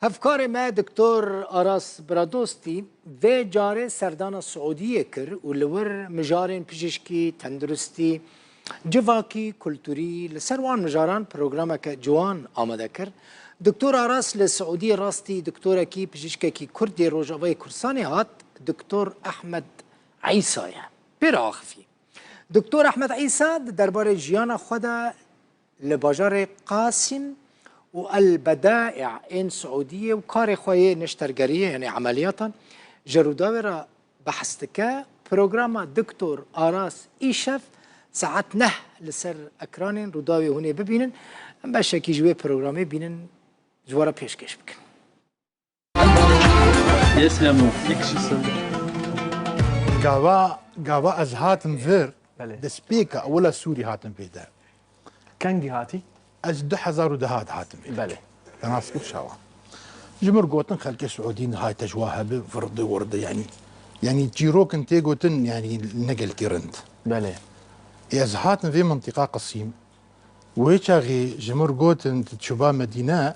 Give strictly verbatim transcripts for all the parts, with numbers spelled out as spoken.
Hevkarê me Doktor Aras Biradostî vê carê serdana Siûdiyê kir û li wir mijarên pijîşkî, tenduristî, civakî, kulturî, li ser wan mijaran programeke ciwan amade kir. Doktor Aras li Siûdiyê rastî doktorekî, pijîşkekî Kurd yê Rojavayê Kurdistanê hat, Doktor Ehmed Îsa ye. Pê re axifî. Doktor Ehmed Îsa di derbarê jiyana xwe de li bajarê Qasim û El Bedaî ên Siûdiyê û karê xwe yê neştergeriyê, yanî emeliyatan, ji Rûdawê re behs dike. Programa Doktor Aras îşev saet neh li ser ekranên Rûdawê hûn ê bibînin. Em beşekî ji wê programê bînin, ji we re pêşkêş bikin. Yes, Lemo. Yek kişi sende. Gava, gava ez hatim vir, Belê. destpêka ewila Sûrî hatim vê der. Kengî hatî? Ez du hezar û deh de hatim vê der. Belê. Te nas kir şawa. Ji mir gotin xelkê Siûdî nihayete ji wa hebe virdi wirdi, yanî, yanî çîrokin tê gotin, yanî ne gelkî rind. Belê. Ê ez hatim vê mintîqa Qesîm. Wê çaxê ji mir gotin tu çûba Medîne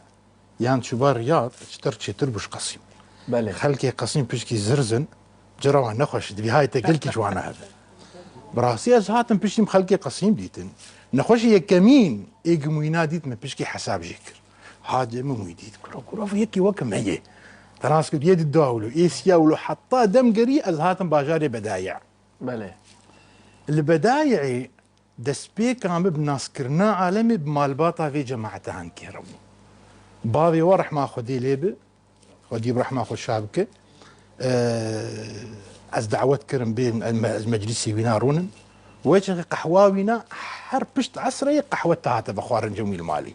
yan çûba Riyad, çitir çêtir bû ji Qesîm. Belê. Xelkê Qesîm pişkî zirzin, cira wan nexweş, divî hayte gelkî ji wana hebe. Bi rastî ez hatim piştî min xelkê Qesîm dîtin. Nexweşî yekemîn ê gimwîna dît min pişkî hesab jê kir. Hadê min wî dît, kuro, kuro, ev yekî weke me ye. Te nas kir, yê di dawlo, ê siya wilo, heta dem gerî ez hatim bajarê Bedayê. Belê. Li Bedayê destpêka min bi naskirina alemê bi malbata vê cemaetan kêre bû. Bavê we rehma Xwedê lê bi, Xwedî bi rehma xwe şa bike. Eee, ez dawet kirim bê me-, ez meclisê wîna rûnim. Wê çaxê qehwa wîna her pişt esreyê qehwe te hate vexwarin cem wî li malê.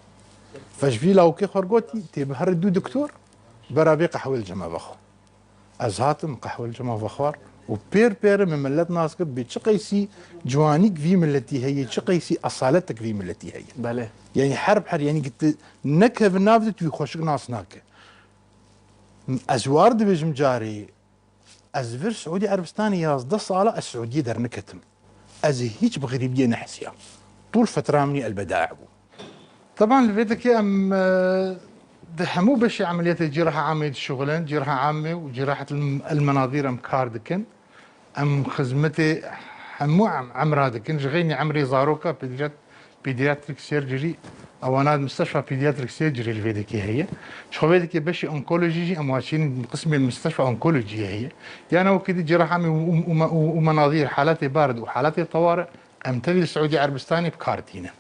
Fe ji vî lawkê xwe gotî, tê bi herî du doktor, bera vê qehwê li cem me vexwe. Ez hatim qehwe li cem me vexwar û pêr pêre min millet nas kir bê çi qeysî ciwanîk vî milletî heye, çi qeysî esaletek vî milletî heye. Belê. Yanî her bi her, yanî tu nekeve nav de tu wî xweşik nas nake. Ez war dibêjim carê, ez vir Siûdî Erebistanê yazdeh sala ez Siûdiyê derniketim. Ez hîç bi xerîbiyê nehesiya. Tûl fetra min El Bedaî bû. Teban li vê dikê em, e, di hemû beşê emeliyatê cîraha amê dişuxulin, cîraha amê û cîrahet el-, el-menazîr em kar dikin. Em xizmetê hemû em, emra dikin. Ji xeynî emrê zaroka, pediat-, pediatric surgery, ewana misteşfa pediatric surgery li vê dikê heye. Ji xwe vê dikê beşê onkolojî jî em waçînin qismê misteşfa onkolojiyê heye. Yana wekî di cîraha amê û, û, û, û, û menazîr, haletê barid û haletê tewari, em tevî li Siûdî Erebistanê bi kar tînin.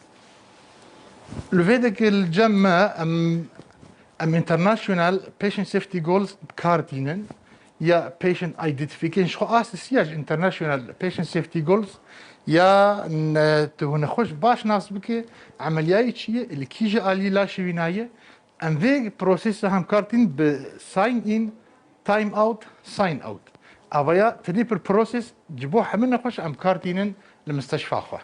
Li vê dekê li cem me em, em International Patient Safety Goals bi kar tînin ya Patient Identification. Ji xwe asê siya ji International Patient Safety Goals ya ne, tu nexweş baş nas bike, emeliyayê çi ye, li kî ji alî laşê wîna ye. Em vê prosesa hem kar tînin bi sign in, time out, sign out. Avaya triple process ji bo hemî nexweş em kar tînin li misteşfa xwe.